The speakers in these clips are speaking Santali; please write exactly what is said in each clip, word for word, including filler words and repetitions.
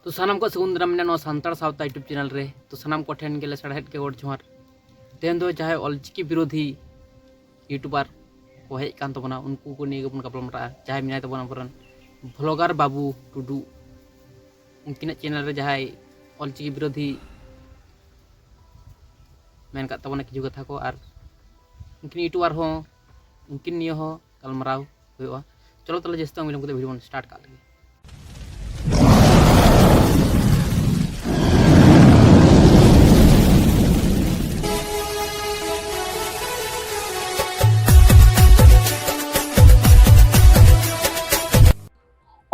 ᱛᱚ ᱥᱟᱱᱟᱢ ᱠᱚ ᱥᱟᱹᱜᱩᱱ ᱫᱟᱨᱟᱢ ᱢᱮᱱᱟᱜᱼᱟ ᱱᱚᱣᱟ ᱥᱟᱱᱛᱟᱲ ᱥᱟᱶᱛᱟ YouTube ᱪᱮᱱᱮᱞ ᱨᱮ᱾ ᱛᱚ ᱥᱟᱱᱟᱢ ᱠᱚᱴᱷᱮᱱ ᱜᱮ ᱞᱮᱥᱟᱲᱦᱮᱫ ᱜᱮ ᱜᱚᱰ ᱡᱚᱦᱟᱨ᱾ ᱛᱮᱦᱮᱧ ᱫᱚ ᱡᱟᱦᱟᱸᱭ ᱚᱞᱪᱤᱠᱤ ᱵᱤᱨᱳᱫᱷᱤ YouTuber ᱠᱚ ᱦᱮᱡ ᱟᱠᱟᱱ ᱛᱟᱵᱚᱱᱟ, ᱩᱱᱠᱩ ᱠᱚ ᱱᱤᱭᱮ ᱜᱮᱵᱚᱱ ᱜᱟᱯᱟᱞ ᱢᱟᱨᱟᱜᱼᱟ᱾ ᱡᱟᱦᱟᱸᱭ ᱢᱮᱱᱟᱭ ᱛᱟᱵᱚᱱᱟ ᱟᱵᱚᱨᱮᱱ vlogger ᱵᱟᱹᱵᱩ ᱴᱩᱰᱩ, ᱩᱱᱠᱤᱱᱟᱜ ᱪᱮᱱᱮᱞ ᱨᱮ ᱡᱟᱦᱟᱸᱭ ᱚᱞᱪᱤᱠᱤ ᱵᱤᱨᱳᱫᱷᱤ ᱢᱮᱱ ᱠᱟᱜ ᱛᱟᱵᱚᱱᱟ ᱠᱤᱪᱷᱩ ᱠᱟᱛᱷᱟ ᱠᱚ, ᱟᱨ ᱩᱱᱠᱤᱱ YouTuber ᱦᱚᱸ, ᱩᱱᱠᱤᱱ ᱱᱤᱭᱮ ᱦᱚᱸ ᱜᱟᱞᱢᱟᱨᱟᱣ ᱦᱩᱭᱩᱜᱼᱟ᱾ ᱪᱚᱞᱚ ᱛᱟᱦᱚᱞᱮ ᱡᱟᱹᱥᱛᱤ ᱵᱟᱝ ᱵᱤᱞᱚᱢ ᱠᱟᱛᱮ video ᱵᱚᱱ start ᱠᱟᱜ ᱞᱮᱜᱮ᱾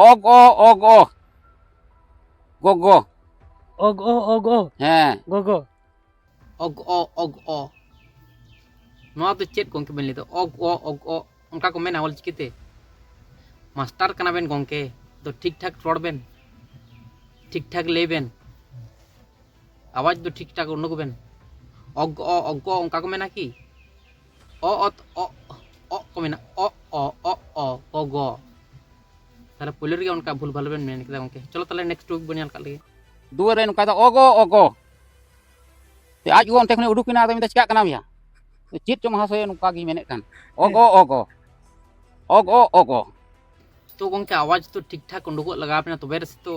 ᱚᱜ ᱚ, ᱚᱜ ᱚ, ᱜᱚᱜᱚ᱾ ᱚᱜ ᱚ, ᱚᱜ ᱚ, ᱦᱮᱸ᱾ ᱜᱚᱜᱚ᱾ ᱚᱜ ᱚ, ᱚᱜ ᱚ᱾ ᱱᱚᱣᱟ ᱫᱚ ᱪᱮᱫ ᱜᱚᱝᱠᱮ ᱵᱮᱱ ᱞᱟᱹᱭ ᱫᱟ? ᱚᱜ ᱚ, ᱚᱜ ᱚ, ᱚᱱᱠᱟ ᱠᱚ ᱢᱮᱱᱟ ᱚᱞᱪᱤᱠᱤ ᱛᱮ? ᱢᱟᱥᱴᱟᱨ ᱠᱟᱱᱟ ᱵᱮᱱ ᱜᱚᱝᱠᱮ, ᱫᱚ ᱴᱷᱤᱠ ᱴᱷᱟᱠ ᱨᱚᱲ ᱵᱮᱱ, ᱴᱷᱤᱠ ᱴᱷᱟᱠ ᱞᱟᱹᱭ ᱵᱮᱱ, ᱟᱣᱟᱡᱽ ᱫᱚ ᱴᱷᱤᱠ ᱴᱷᱟᱠ ᱩᱰᱩᱠ ᱵᱮᱱ᱾ ᱚᱜ ᱚ, ᱚᱜ ᱚ, ᱚᱱᱠᱟ ᱠᱚ ᱢᱮᱱᱟ ᱠᱤ? ᱚ, ᱚ, ᱚ, ᱚ ᱠᱚ ᱢᱮᱱᱟ, ᱚ, ᱚ, ᱚ, ᱚ, ᱜᱚᱜᱚ᱾ ᱛᱟᱦᱞᱮ ᱯᱳᱭᱞᱳ ᱨᱮᱜᱮ ᱚᱱᱠᱟ ᱵᱷᱩᱞ ᱵᱷᱟᱞ ᱵᱮᱱ ᱢᱮᱱ ᱠᱮᱫᱟ ᱜᱚᱝᱠᱮ᱾ ᱪᱚᱞᱚ ᱛᱟᱦᱞᱮ next topic ᱵᱚᱱ ᱧᱮᱞ ᱠᱟᱜ ᱞᱮᱜᱮ᱾ ᱫᱩᱣᱟᱹᱨ ᱨᱮ ᱱᱚᱝᱠᱟ ᱫᱚ ᱚᱜᱚ, ᱚᱜᱚ᱾ ᱛᱮ ᱟᱡ ᱜᱚ ᱚᱱᱛᱮ ᱠᱷᱚᱱᱮ ᱩᱰᱩᱠ ᱮᱱᱟ, ᱟᱫᱚ ᱢᱮᱱᱫᱟ, "ᱪᱤᱠᱟᱜ ᱠᱟᱱᱟ ᱭᱟ? ᱪᱮᱫ ᱪᱚ ᱢᱚᱦᱟᱥᱚᱭ ᱱᱚᱝᱠᱟ ᱜᱮ ᱢᱮᱱᱮᱫ ᱠᱟᱱ? ᱚᱜᱚ, ᱚᱜᱚ, ᱚᱜᱚ, ᱚᱜᱚ।" ᱛᱚ ᱜᱚᱝᱠᱮ, ᱟᱣᱟᱡᱽ ᱛᱚ ᱴᱷᱤᱠ ᱴᱷᱟᱠ ᱩᱰᱩᱠᱚᱜ ᱞᱟᱜᱟᱣ ᱵᱮᱱᱟ, ᱛᱚᱵᱮ ᱨᱮᱥᱮ ᱛᱚ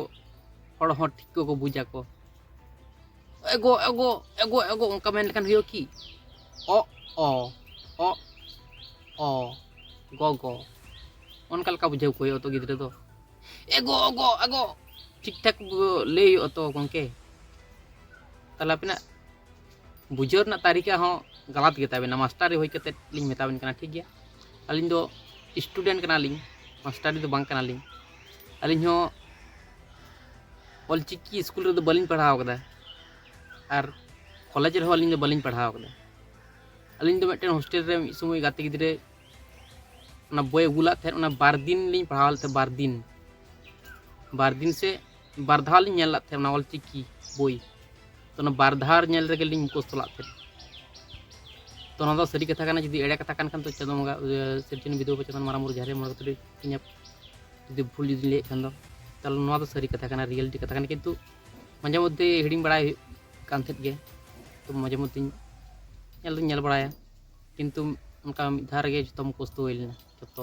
ᱦᱚᱲ ᱦᱚᱸ ᱴᱷᱤᱠ ᱠᱚᱠᱚ ᱵᱩᱡᱟ ᱠᱚ᱾ ᱮᱜᱳ, ᱮᱜᱳ, ᱮᱜᱳ, ᱮᱜᱳ, ᱚᱱᱠᱟ ᱢᱮᱱ ᱞᱮᱠᱷᱟᱱ ᱦᱩᱭᱩᱜᱼᱟ ᱠᱤ? ᱚ, ᱚ, ᱚ, ᱚ, ᱜᱚᱜᱚ᱾ ᱚᱱᱠᱟ ᱞᱮᱠᱟ ᱵᱩᱡᱷᱟᱹᱣ ᱠᱚ ᱦᱩᱭᱩᱜᱼᱟ ᱛᱚ ᱜᱤᱫᱽᱨᱟᱹ ᱫᱚ᱾ ᱮᱜᱳ, ᱚᱜᱳ, ᱮᱜᱳ, ᱴᱷᱤᱠ ᱴᱷᱟᱠ ᱞᱟᱹᱭ ᱦᱩᱭᱩᱜᱼᱟ ᱛᱚ ᱜᱚᱝᱠᱮ᱾ ᱛᱟᱦᱞᱮ ᱟᱯᱮᱱᱟᱜ ᱵᱩᱡᱷᱟᱹᱣ ᱨᱮᱱᱟᱜ ᱛᱟᱹᱨᱤᱠᱟ ᱦᱚᱸ ᱜᱟᱞᱟᱛ ᱜᱮᱛᱟ ᱵᱮᱱᱟ᱾ ᱢᱟᱥᱴᱟᱨᱤ ᱦᱩᱭ ᱠᱟᱛᱮᱫ ᱞᱤᱧ ᱢᱮᱛᱟ ᱵᱮᱱ ᱠᱟᱱᱟ, ᱴᱷᱤᱠ ᱜᱮᱭᱟ? ᱟᱹᱞᱤᱧ ᱫᱚ student ᱠᱟᱱᱟᱞᱤᱧ, ᱢᱟᱥᱴᱟᱨᱤ ᱫᱚ ᱵᱟᱝ ᱠᱟᱱᱟᱞᱤᱧ᱾ ᱟᱹᱞᱤᱧ ᱦᱚᱸ ᱚᱞᱪᱤᱠᱤ ᱥᱠᱩᱞ ᱨᱮᱫᱚ ᱵᱟᱹᱞᱤᱧ ᱯᱟᱲᱦᱟᱣ ᱠᱟᱫᱟ, ᱟᱨ ᱠᱚᱞᱮᱡᱽ ᱨᱮᱦᱚᱸ ᱟᱹᱞᱤᱧ ᱫᱚ ᱵᱟᱹᱞᱤᱧ ᱯᱟᱲᱦᱟᱣ ᱠᱟᱫᱟ᱾ ᱟᱹᱞᱤᱧ ᱫᱚ ᱢᱤᱫᱴᱮᱱ ᱦᱳᱥᱴᱮᱞ ᱨᱮ ᱢᱤᱫ ᱥᱚᱢᱚᱭ ᱜᱟᱛᱮ ᱜᱤᱫᱽᱨᱟᱹ ᱚᱱᱟ ᱵᱳᱭ ᱟᱹᱜᱩ ᱞᱟᱫ ᱛᱟᱦᱮᱸᱫ, ᱚᱱᱟ ᱵᱟᱨ ᱫᱤᱱ ᱞᱤᱧ ᱯᱟᱲᱦᱟᱣ ᱞᱮᱫ ᱛᱟᱦᱮᱸᱫ, ᱵᱟᱨ ᱫᱤᱱ᱾ ᱵᱟᱨ ᱫᱤᱱ ᱥᱮ ᱵᱟᱨ ᱫᱷᱟᱣ ᱞᱤᱧ ᱧᱮᱞ ᱞᱮᱫ ᱛᱟᱦᱮᱸᱫ ᱚᱱᱟ ᱚᱞᱪᱤᱠᱤ ᱵᱳᱭ᱾ ᱛᱚ ᱚᱱᱟ ᱵᱟᱨ ᱫᱷᱟᱣ ᱧᱮᱞ ᱨᱮᱜᱮ ᱞᱤᱧ ᱢᱩᱠᱷᱚᱥᱛᱚ ᱞᱟᱫ ᱛᱟᱦᱮᱸᱫ᱾ ᱛᱚ ᱚᱱᱟ ᱫᱚ ᱥᱟᱹᱨᱤ ᱠᱟᱛᱷᱟ ᱠᱟᱱᱟ, ᱡᱩᱫᱤ ᱮᱲᱮ ᱠᱟᱛᱷᱟ ᱠᱟᱱ ᱠᱷᱟᱱ ᱫᱚ ᱪᱟᱸᱫᱳ ᱵᱚᱸᱜᱟ, ᱤᱭᱟᱹ, ᱥᱤᱨᱡᱚᱱ ᱵᱤᱫᱷᱩ ᱵᱟᱵᱟ ᱪᱮᱛᱟᱱ ᱢᱟᱨᱟᱝ ᱵᱩᱨᱩ ᱡᱟᱦᱮᱨ ᱟᱭᱳ ᱢᱚᱬᱮ ᱠᱚ ᱛᱩᱨᱩᱭ ᱤᱧᱟᱹᱜ ᱡᱩᱫᱤ ᱵᱷᱩᱞ ᱡᱩᱫᱤᱧ ᱞᱟᱹᱭᱮᱫ ᱠᱷᱟᱱ ᱫᱚ᱾ ᱛᱟᱦᱚᱞᱮ ᱱᱚᱣᱟ ᱫᱚ ᱥᱟᱹᱨᱤ ᱠᱟᱛᱷᱟ ᱠᱟᱱᱟ, ᱨᱤᱭᱮᱞᱤᱴᱤ ᱠᱟᱛᱷᱟ ᱠᱟᱱᱟ᱾ ᱠᱤᱱᱛᱩ ᱢᱟᱡᱷᱮ ᱢᱚᱫᱽᱫᱷᱮ ᱦᱤᱲᱤᱧ ᱵᱟᱲᱟᱭ ᱦᱩᱭᱩᱜ ᱠᱟᱱ ᱛᱟᱦᱮᱸᱫ ᱜᱮ᱾ ᱛᱚ ᱢᱟᱡᱷᱮ ᱢᱚᱫᱽᱫᱷᱮᱧ ᱧᱮᱞ ᱫᱚᱧ ᱧᱮᱞ ᱵᱟᱲᱟᱭᱟ, ᱠᱤᱱᱛᱩ ᱚᱱᱠᱟ ᱢᱤᱫ ᱫᱷᱟᱣ ᱨᱮᱜᱮ ᱡᱚᱛᱚ ᱢᱩᱠᱷᱚᱥᱛᱚ ᱦᱩᱭ ᱞᱮᱱᱟ ᱡᱚᱛᱚ᱾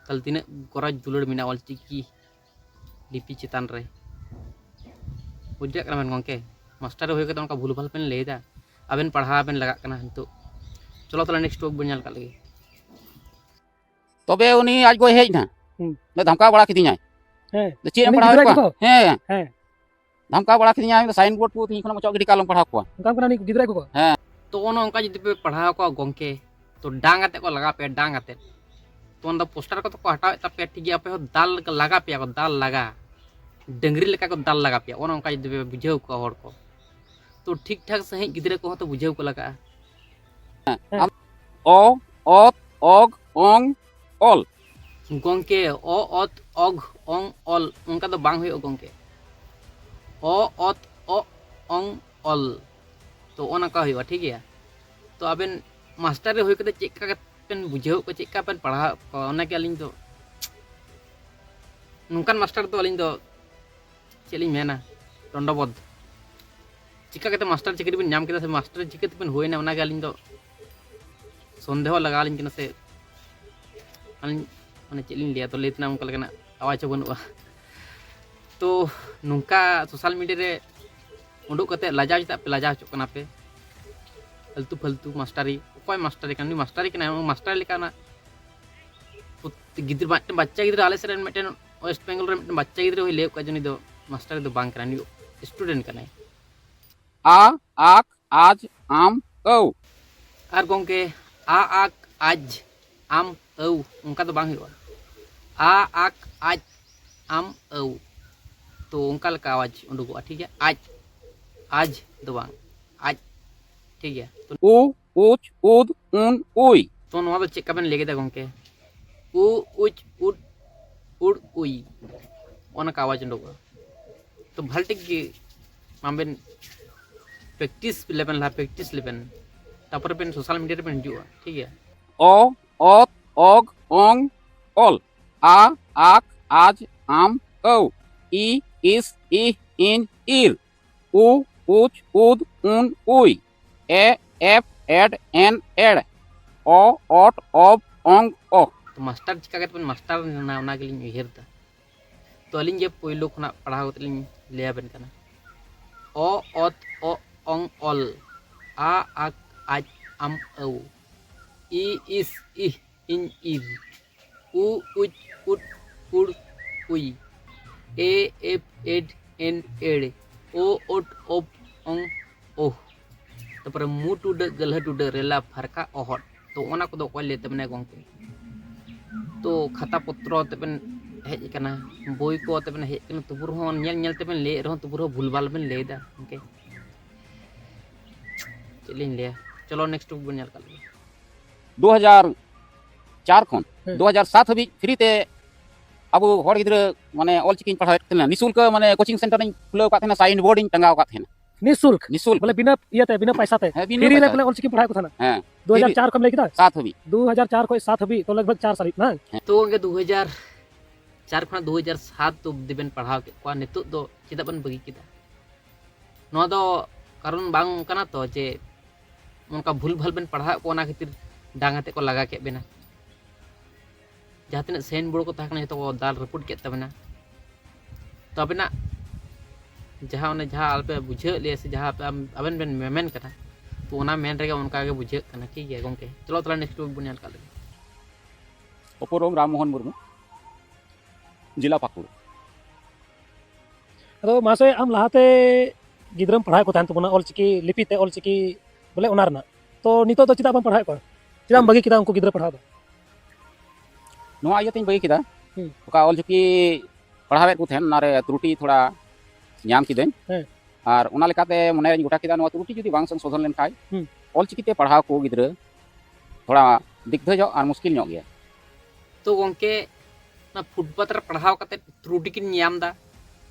ᱛᱟᱦᱚᱞᱮ ᱛᱤᱱᱟᱹᱜ ᱜᱚᱨᱚᱡᱽ ᱫᱩᱞᱟᱹᱲ ᱢᱮᱱᱟᱜᱼᱟ ᱚᱞᱪᱤᱠᱤ ᱞᱤᱯᱤ ᱪᱮᱛᱟᱱ ᱨᱮ᱾ ᱵᱩᱡᱽ ᱫᱟᱲᱮᱭᱟᱜ ᱠᱟᱱᱟ ᱵᱮᱱ ᱜᱚᱢᱠᱮ, ᱢᱟᱥᱴᱟᱨ ᱦᱩᱭ ᱠᱟᱛᱮ ᱚᱱᱠᱟ ᱵᱷᱩᱞ ᱵᱷᱟᱞ ᱵᱮᱱ ᱞᱟᱹᱭ ᱮᱫᱟ᱾ ᱟᱵᱮᱱ ᱯᱟᱲᱦᱟᱣ ᱵᱮᱱ ᱞᱟᱜᱟᱜ ᱠᱟᱱᱟ ᱱᱤᱛᱚᱜ᱾ ᱪᱚᱞᱚ ᱛᱟᱦᱚᱞᱮ ᱱᱮᱠᱥᱴ ᱴᱚᱯᱤᱠ ᱵᱚᱱ ᱧᱮᱞ ᱠᱟᱜ ᱞᱮᱜᱮ᱾ ᱛᱚᱵᱮ ᱩᱱᱤ ᱟᱡ ᱜᱚᱭ ᱦᱮᱡ ᱮᱱᱟ᱾ ᱦᱩᱸ᱾ ᱫᱷᱟᱢᱠᱟᱣ ᱵᱟᱲᱟ ᱠᱤᱫᱤᱧᱟᱭ᱾ ᱦᱮᱸ᱾ ᱫᱚ ᱪᱮᱫ ᱩᱱᱤ ᱮᱢ ᱯᱟᱲᱦᱟᱣ ᱜᱤᱫᱽᱨᱟᱹ ᱠᱚᱣᱟ? ᱠᱚ? ᱦᱮᱸ᱾ ᱦᱮᱸ᱾ ᱫᱷᱟᱢᱠᱟᱣ ᱵᱟᱲᱟ ᱠᱤᱫᱤᱧᱟᱭ, ᱥᱟᱭᱤᱱ ᱵᱳᱨᱰ ᱠᱚ ᱛᱤᱦᱤᱧ ᱠᱷᱚᱱ ᱚᱪᱚᱜ ᱜᱤᱰᱤ ᱠᱟᱜ, ᱟᱞᱚᱢ ᱯᱟᱲᱦᱟᱣ ᱠᱚᱣᱟ᱾ ᱚᱱᱠᱟ ᱠᱟᱱᱟ ᱩᱱᱤ ᱜᱤᱫᱽᱨᱟᱹ ᱠᱚ? ᱦᱮᱸ᱾ ᱛᱚ ᱚᱱᱮ ᱚᱱᱠᱟ ᱡᱩᱫᱤ ᱯᱮ ᱯᱟᱲᱦᱟᱣ ᱠᱚᱣᱟ ᱜᱚᱢᱠᱮ, ᱛᱚ ᱰᱟᱝ ᱟᱛᱮ ᱠᱚ ᱞᱟᱜᱟ ᱯᱮᱭᱟ, ᱰᱟᱝ ᱟᱛᱮ᱾ ᱛᱚ ᱚᱱᱟ ᱫᱚ ᱯᱳᱥᱴᱟᱨ ᱠᱚᱫᱚ ᱠᱚ ᱦᱟᱴᱟᱣᱮᱫ ᱛᱟᱯᱮᱭᱟ, ᱴᱷᱤᱠ ᱜᱮᱭᱟ, ᱟᱯᱮ ᱦᱚᱸ ᱫᱟᱞ ᱞᱟᱜᱟ ᱯᱮᱭᱟ ᱠᱚ, ᱫᱟᱞ ᱞᱟᱜᱟ᱾ ᱰᱟᱹᱝᱨᱤ ᱞᱮᱠᱟ ᱠᱚ ᱫᱟᱞ ᱞᱟᱜᱟ ᱯᱮᱭᱟ, ᱚᱱᱮ ᱚᱱᱠᱟ ᱡᱩᱫᱤ ᱯᱮ ᱵᱩᱡᱷᱟᱹᱣ ᱠᱚᱣᱟ ᱦᱚᱲ ᱠᱚ᱾ ᱛᱚ ᱴᱷᱤᱠ ᱴᱷᱟᱠ ᱥᱟᱺᱦᱤᱡ ᱜᱤᱫᱽᱨᱟᱹ ᱠᱚᱦᱚᱸ ᱛᱚ ᱵᱩᱡᱷᱟᱹᱣ ᱠᱚ ᱞᱟᱜᱟᱜᱼᱟ᱾ ᱦᱮᱸ᱾ ᱟᱢ ᱚ, ᱚᱛ, ᱚᱜ, ᱚᱝ, ᱚᱞ᱾ ᱜᱚᱢᱠᱮ, ᱚ, ᱚᱛ, ᱚᱜ, ᱚᱝ, ᱚᱞ, ᱚᱱᱠᱟ ᱫᱚ ᱵᱟᱝ ᱦᱩᱭᱩᱜᱼᱟ ᱜᱚᱢᱠᱮ᱾ ᱚ, ᱚᱛ, ᱚᱜ, ᱚᱝ, ᱚᱞ᱾ ᱛᱚ ᱚᱱᱠᱟ ᱦᱩᱭᱩᱜᱼᱟ, ᱴᱷᱤᱠ ᱜᱮᱭᱟ᱾ ᱛᱚ ᱟᱵᱮᱱ ᱢᱟᱥᱴᱟᱨ ᱨᱮ ᱦᱩᱭ ᱠᱟᱛᱮ ᱪᱮᱫ ᱞᱮᱠᱟ ᱠᱟᱛᱮ ᱵᱮᱱ ᱵᱩᱡᱷᱟᱹᱣ ᱠᱚᱣᱟ, ᱪᱮᱫ ᱞᱮᱠᱟ ᱵᱮᱱ ᱯᱟᱲᱦᱟᱣ ᱠᱚᱣᱟ, ᱚᱱᱟᱜᱮ ᱟᱹᱞᱤᱧ ᱫᱚ, ᱱᱚᱝᱠᱟᱱ ᱢᱟᱥᱴᱟᱨ ᱫᱚ ᱟᱹᱞᱤᱧ ᱫᱚ ᱪᱮᱫ ᱞᱤᱧ ᱢᱮᱱᱟ, ᱰᱚᱱᱰᱚᱵᱚᱫ᱾ ᱪᱤᱠᱟ ᱠᱟᱛᱮ ᱢᱟᱥᱴᱟᱨ ᱪᱟᱹᱠᱨᱤ ᱵᱮᱱ ᱧᱟᱢ ᱠᱮᱫᱟ ᱥᱮ ᱢᱟᱥᱴᱟᱨ ᱪᱤᱠᱟᱹ ᱛᱮᱵᱮᱱ ᱦᱩᱭᱱᱟ, ᱚᱱᱟᱜᱮ ᱟᱹᱞᱤᱧ ᱫᱚ ᱥᱚᱱᱫᱮᱦᱚ ᱞᱟᱜᱟᱣ ᱟᱹᱞᱤᱧ ᱠᱟᱱᱟ ᱥᱮ᱾ ᱟᱹᱞᱤᱧ ᱢᱟᱱᱮ ᱪᱮᱫ ᱞᱤᱧ ᱞᱟᱹᱭᱟ, ᱛᱚ ᱞᱟᱹᱭ ᱛᱮᱱᱟᱜ ᱚᱱᱠᱟ ᱞᱮᱠᱟᱱᱟᱜ ᱟᱣᱟᱡᱽ ᱦᱚᱸ ᱵᱟᱹᱱᱩᱜᱼᱟ᱾ ᱛᱚ ᱱᱚᱝᱠᱟ ᱥᱳᱥᱟᱞ ᱢᱤᱰᱤᱭᱟ ᱨᱮ ᱩᱰᱩᱠ ᱠᱟᱛᱮ ᱞᱟᱡᱟᱣ ᱪᱮᱫᱟᱜ ᱯᱮ ᱞᱟᱡᱟᱣ ᱦᱚᱪᱚᱜ ᱠᱟᱱᱟ ᱯᱮ? ᱯᱷᱟᱞᱛᱩ ᱯᱷᱟᱞᱛᱩ ᱢᱟᱥᱴᱟᱨᱤ, ᱚᱠᱚᱭ ᱢᱟᱥᱴᱟᱨᱤ ᱠᱟᱱᱟ? ᱩᱱᱤ ᱢᱟᱥᱴᱟᱨᱤ ᱠᱟᱱᱟᱭ, ᱩᱱᱤ ᱢᱟᱥᱴᱟᱨᱤ ᱞᱮᱠᱟᱱᱟᱜ ᱯᱩᱛ-, ᱜᱤᱫᱽᱨᱟᱹ, ᱢᱤᱫᱴᱮᱱ ᱵᱟᱪᱪᱟ ᱜᱤᱫᱽᱨᱟᱹ, ᱟᱞᱮ ᱥᱮᱫ ᱨᱮᱱ ᱢᱤᱫᱴᱮᱱ ᱳᱭᱮᱥᱴ ᱵᱮᱝᱜᱚᱞ ᱨᱮ ᱢᱤᱫᱴᱮᱱ ᱵᱟᱪᱪᱟ ᱜᱤᱫᱽᱨᱟᱹ ᱦᱚᱸᱭ ᱞᱟᱹᱭ ᱠᱚᱣᱟ ᱡᱮ ᱩᱱᱤ ᱫᱚ ᱢᱟᱥᱴᱟᱨ ᱫᱚ ᱵᱟᱝ ᱠᱟᱱᱟᱭ, ᱩᱱᱤ ᱥᱴᱩᱰᱮᱱᱴ ᱠᱟᱱᱟᱭ᱾ ᱟ, ᱟᱠ, ᱟᱡ, ᱟᱢ, ᱟᱹᱣ᱾ ᱟᱨ ᱜᱚᱢᱠᱮ, ᱟ, ᱟᱠ, ᱟᱡ, ᱟᱢ, ᱟᱹᱣ, ᱚᱱᱠᱟ ᱫᱚ ᱵᱟᱝ ᱦᱩᱭᱩᱜᱼᱟ᱾ ᱟ, ᱟᱠ, ᱟᱡ, ᱟᱢ, ᱟᱹᱣ᱾ ᱛᱚ ᱚᱱᱠᱟ ᱞᱮᱠᱟ ᱟᱣᱟᱡᱽ ᱩᱰᱩᱠᱚᱜᱼᱟ, ᱴᱷᱤᱠ ᱜᱮᱭᱟ? ᱟᱡ, ᱟᱡ ᱫᱚ ᱵᱟᱝ, ᱟᱡ, ᱴᱷᱤᱠ ᱜᱮᱭᱟ? ᱛᱚ ᱩ, ᱩᱪ, ᱩᱫ, ᱩᱱ, ᱩᱭ᱾ ᱛᱚ ᱱᱚᱣᱟ ᱫᱚ ᱪᱮᱫ ᱞᱮᱠᱟ ᱵᱮᱱ ᱞᱟᱹᱭ ᱠᱮᱫᱟ ᱜᱚᱢᱠᱮ? ᱩ, ᱩᱪ, ᱩᱫ, ᱩᱲ, ᱩᱭ, ᱚᱱᱠᱟ ᱟᱣᱟᱡᱽ ᱩᱰᱩᱠᱚᱜᱼᱟ᱾ ᱛᱚ ᱵᱷᱟᱞ ᱴᱷᱤᱠ ᱜᱮ ᱟᱢᱵᱮᱱ ᱯᱨᱮᱠᱴᱤᱥ ᱞᱮᱵᱮᱱ, ᱞᱟᱦᱟ ᱯᱨᱮᱠᱴᱤᱥ ᱞᱮᱵᱮᱱ, ᱛᱟᱨᱯᱚᱨᱮ ᱵᱮᱱ ᱥᱳᱥᱟᱞ ᱢᱤᱰᱤᱭᱟ ᱨᱮᱵᱮᱱ ᱦᱤᱡᱩᱜᱼᱟ, ᱴᱷᱤᱠ ᱜᱮᱭᱟ? ᱚ, ᱚᱛ, ᱚᱜ, ᱚᱝ, ᱚᱞ᱾ ᱟ, ᱟᱠ, ᱟᱡ, ᱟᱢ, ᱟᱹᱣ᱾ ᱤ, ᱤᱥ, ᱤᱦ, ᱤᱧ, ᱤᱨ᱾ ᱩ, ᱩᱪ, ᱩᱫ, ᱩᱱ, ᱩᱭ᱾ ᱮ, ᱮᱯ, ᱮᱰ, ᱮᱱ, ᱮᱲ᱾ ᱚ, ᱚᱴ, ᱚᱵ, ᱚᱝ, ᱚ᱾ ᱛᱚ ᱢᱟᱥᱴᱟᱨ ᱪᱤᱠᱟ ᱠᱟᱛᱮ ᱵᱚᱱ ᱢᱟᱥᱴᱟᱨ ᱮᱱᱟ, ᱚᱱᱟ ᱜᱮᱞᱤᱧ ᱩᱭᱦᱟᱹᱨ ᱮᱫᱟ᱾ ᱛᱚ ᱟᱹᱞᱤᱧ ᱜᱮ ᱯᱳᱭᱞᱳ ᱠᱷᱚᱱᱟᱜ ᱯᱟᱲᱦᱟᱣ ᱠᱟᱛᱮ ᱞᱤᱧ ᱞᱟᱹᱭ ᱟᱵᱮᱱ ᱠᱟᱱᱟ᱾ ᱚ, ᱚᱛ, ᱚ, ᱚᱝ, ᱚᱞ᱾ ᱟ, ᱟᱠ, ᱟᱡ, ᱟᱢ, ᱟᱹᱣ᱾ ᱤ, ᱤᱥ, ᱤᱦ, ᱤᱧ, ᱤᱨ᱾ ᱩ, ᱩᱪ, ᱩᱫ, ᱩᱲ, ᱩᱭ᱾ ᱮ, ᱮᱯ, ᱮᱰ, ᱮᱱ, ᱮᱲ᱾ ᱳ, ᱳᱴ, ᱳᱯ, ᱚᱝ, ᱳᱦ᱾ ᱛᱟᱨᱯᱚᱨᱮ ᱢᱩ ᱴᱩᱰᱟᱹᱜ, ᱜᱟᱹᱞᱦᱟᱹ ᱴᱩᱰᱟᱹᱜ, ᱨᱮᱞᱟ ᱯᱷᱟᱨᱠᱟ, ᱚᱦᱚᱫ᱾ ᱛᱚ ᱚᱱᱟ ᱠᱚᱫᱚ ᱚᱠᱚᱭ ᱞᱟᱹᱭ ᱛᱟᱵᱚᱱᱟᱭ ᱜᱚᱢᱠᱮ? ᱛᱚ ᱠᱷᱟᱛᱟ ᱯᱚᱛᱨᱚ ᱛᱮᱵᱮᱱ ᱦᱮᱡ ᱟᱠᱟᱱᱟ, ᱵᱳᱭ ᱠᱚ ᱛᱮᱵᱮᱱ ᱦᱮᱡ ᱟᱠᱟᱱᱟ, ᱛᱚᱵᱩ ᱨᱮᱦᱚᱸ ᱧᱮᱞ ᱧᱮᱞ ᱛᱮᱵᱮᱱ ᱞᱟᱹᱭᱮᱫ ᱨᱮᱦᱚᱸ ᱛᱚᱵᱩ ᱨᱮᱦᱚᱸ ᱵᱷᱩᱞ ᱵᱷᱟᱞ ᱵᱮᱱ ᱞᱟᱹᱭᱮᱫᱟ ᱜᱚᱢᱠᱮ᱾ ᱪᱮᱫ ᱞᱤᱧ ᱞᱟᱹᱭᱟ, ᱪᱚᱞᱚ next book ᱵᱚᱱ ᱧᱮᱞ ᱠᱟᱜ ᱞᱮᱜᱮ᱾ ᱫᱩ ᱦᱟᱡᱟᱨ ᱪᱟᱨ ᱠᱷᱚᱱ ᱦᱮᱸ᱾ ᱫᱩ ᱦᱟᱡᱟᱨ ᱥᱟᱛ ᱦᱟᱹᱵᱤᱡ free ᱛᱮ ᱟᱵᱚ ᱦᱚᱲ ᱜᱤᱫᱽᱨᱟᱹ ᱢᱟᱱᱮ ᱚᱞᱪᱤᱠᱤᱧ ᱯᱟᱲᱦᱟᱣᱮᱫ ᱛᱟᱦᱮᱱᱟ, ᱱᱤᱥᱩᱞᱠ ᱢᱟᱱᱮ coaching center ᱤᱧ ᱠᱷᱩᱞᱟᱹᱣ ᱟᱠᱟᱫ ᱛᱟᱦᱮᱱᱟ, signboard ᱤᱧ ᱴᱟᱸᱜᱟᱣ ᱟᱠᱟᱫ ᱛᱟᱦᱮᱱᱟ᱾ ᱱᱤᱥᱩᱞᱠ? ᱱᱤᱥᱩᱞᱠ᱾ ᱵᱚᱞᱮ ᱵᱤᱱᱟᱹ ᱤᱭᱟᱹᱛᱮ, ᱵᱤᱱᱟᱹ ᱯᱚᱭᱥᱟ ᱛᱮ? ᱦᱮᱸ, ᱵᱤᱱᱟᱹ free ᱨᱮ ᱯᱚᱭᱥᱟ᱾ ᱵᱚᱞᱮ ᱚᱞᱪᱤᱠᱤ ᱯᱟᱲᱦᱟᱣ ᱠᱚ ᱛᱟᱦᱮᱱᱟ? ᱦᱮᱸ᱾ ᱫᱩ ᱦᱟᱡᱟᱨ ᱪᱟᱨ ᱠᱷᱚᱱ ᱞᱟᱹᱭ ᱠᱮᱫᱟ? ᱥᱟᱛ ᱦᱟᱹᱵᱤᱡ᱾ ᱫᱩ ᱦᱟᱡᱟᱨ ᱪᱟᱨ ᱠᱷᱚᱱ ᱥᱟᱛ ᱦᱟᱹᱵᱤᱡ, ᱛᱚ ᱞᱟᱜᱽ ᱵᱷᱟᱜᱽ ᱪᱟᱨ ᱥᱟᱞ ᱦᱩᱭᱩᱜ ᱠᱟᱱᱟ, ᱦᱮᱸ? ᱛᱚ ᱜᱚᱢᱠᱮ, ᱫᱩ ᱦᱟᱡᱟᱨ ᱪᱟᱨ ᱠᱷᱚᱱᱟᱜ ᱫᱩ ᱦᱟᱡᱟᱨ ᱥᱟᱛ ᱚᱵᱫᱤ ᱵᱮᱱ ᱯᱟᱲᱦᱟᱣ ᱠᱮᱫ ᱠᱚᱣᱟ, ᱱᱤᱛᱚᱜ ᱫᱚ ᱪᱮᱫᱟᱜ ᱵᱮᱱ ᱵᱟᱹᱜᱤ ᱠᱮᱫᱟ? ᱱᱚᱣᱟ ᱫᱚ ᱠᱟᱨᱚᱱ ᱵᱟᱝ ᱠᱟᱱᱟ ᱛᱚ ᱡᱮ ᱚᱱᱠᱟ ᱵᱷᱩᱞ ᱵᱷᱟᱞ ᱵᱮᱱ ᱯᱟᱲᱦᱟᱣᱮᱫ ᱠᱚᱣᱟ, ᱚᱱᱟ ᱠᱷᱟᱹᱛᱤᱨ ᱰᱟᱝ ᱟᱛᱮᱫ ᱠᱚ ᱞᱟᱜᱟ ᱠᱮᱫ ᱵᱮᱱᱟ? ᱡᱟᱦᱟᱸ ᱛᱤᱱᱟᱹᱜ sign board ᱠᱚ ᱛᱟᱦᱮᱸ ᱠᱟᱱᱟ, ᱡᱚᱛᱚ ᱠᱚ ᱫᱟᱞ ᱨᱟᱹᱯᱩᱫ ᱠᱮᱫ ᱛᱟᱵᱮᱱᱟ᱾ ᱛᱚ ᱟᱵᱮᱱᱟᱜ ᱡᱟᱦᱟᱸ, ᱚᱱᱮ ᱡᱟᱦᱟᱸ ᱟᱯᱮ ᱵᱩᱡᱷᱟᱹᱣᱮᱫ ᱞᱮᱭᱟ ᱥᱮ ᱡᱟᱦᱟᱸ ᱟᱯᱮ, ᱟᱵᱮᱱ ᱵᱮᱱ ᱢᱮᱢᱮᱱ ᱠᱟᱱᱟ, ᱛᱚ ᱚᱱᱟ ᱢᱮᱱ ᱨᱮᱜᱮ ᱚᱱᱠᱟ ᱜᱮ ᱵᱩᱡᱷᱟᱹᱜ ᱠᱟᱱᱟ᱾ ᱴᱷᱤᱠ ᱜᱮᱭᱟ ᱜᱚᱢᱠᱮ, ᱪᱚᱞᱚ ᱛᱟᱦᱚᱞᱮ next book ᱵᱚᱱ ᱧᱮᱞ ᱠᱟᱜ ᱞᱮᱜᱮ᱾ ᱚᱯᱚᱨᱚᱢ ᱨᱟᱢ ᱢᱳᱦᱚᱱ ᱢᱩᱨᱢᱩ, ᱡᱮᱞᱟ ᱯᱟᱹᱠᱩᱲ᱾ ᱟᱫᱚ ᱢᱟᱥᱮ, ᱟᱢ ᱞᱟᱦᱟᱛᱮ ᱜᱤᱫᱽᱨᱟᱹᱢ ᱯᱟᱲᱦᱟᱣᱮᱫ ᱠᱚ ᱛᱟᱦᱮᱱ ᱛᱟᱵᱚᱱᱟ ᱚᱞᱪᱤᱠᱤ ᱞᱤᱯᱤ ᱛᱮ, ᱚᱞᱪᱤᱠᱤ ᱵᱚᱞᱮ ᱚᱱᱟ ᱨᱮᱱᱟᱜ, ᱛᱚ ᱱᱤᱛᱚᱜ ᱫᱚ ᱪᱮᱫᱟᱜ ᱵᱟᱢ ᱯᱟᱲᱦᱟᱣᱮᱫ ᱠᱚᱣᱟ? ᱪᱮᱫᱟᱜ ᱮᱢ ᱵᱟᱹᱜᱤ ᱠᱮᱫᱟ ᱩᱱᱠᱩ ᱜᱤᱫᱽᱨᱟᱹ ᱯᱟᱲᱦᱟᱣ ᱫᱚ? ᱱᱚᱣᱟ ᱤᱭᱟᱹᱛᱮᱧ ᱵᱟᱹᱜᱤ ᱠᱮᱫᱟ, ᱦᱩᱸ᱾ ᱚᱠᱟ ᱚᱞᱪᱤᱠᱤ ᱯᱟᱲᱦᱟᱣᱮᱫ ᱠᱚ ᱛᱟᱦᱮᱱ, ᱚᱱᱟᱨᱮ ᱛᱨᱩᱴᱤ ᱛᱷᱚᱲᱟ ᱧᱟᱢ ᱠᱤᱫᱟᱹᱧ᱾ ᱦᱮᱸ᱾ ᱟᱨ ᱚᱱᱟ ᱞᱮᱠᱟᱛᱮ ᱢᱚᱱᱮᱨᱤᱧ ᱜᱚᱴᱟ ᱠᱮᱫᱟ, ᱱᱚᱣᱟ ᱛᱨᱩᱴᱤ ᱡᱩᱫᱤ ᱵᱟᱝ ᱥᱚᱝᱥᱳᱫᱷᱚᱱ ᱞᱮᱱᱠᱷᱟᱡ, ᱦᱩᱸ᱾ ᱚᱞᱪᱤᱠᱤᱛᱮ ᱯᱟᱲᱦᱟᱣ ᱠᱚ ᱜᱤᱫᱽᱨᱟᱹ ᱛᱷᱚᱲᱟ ᱫᱤᱜᱫᱷᱟᱹᱡᱚᱜ ᱟᱨ ᱢᱩᱥᱠᱤᱞ ᱧᱚᱜ ᱜᱮᱭᱟ᱾ ᱛᱚ ᱜᱚᱢᱠᱮ, ᱚᱱᱟ ᱯᱷᱩᱴᱯᱟᱛ ᱨᱮ ᱯᱟᱲᱦᱟᱣ ᱠᱟᱛᱮᱫ ᱛᱨᱩᱴᱤ ᱠᱤᱱ ᱧᱟᱢ ᱮᱫᱟ,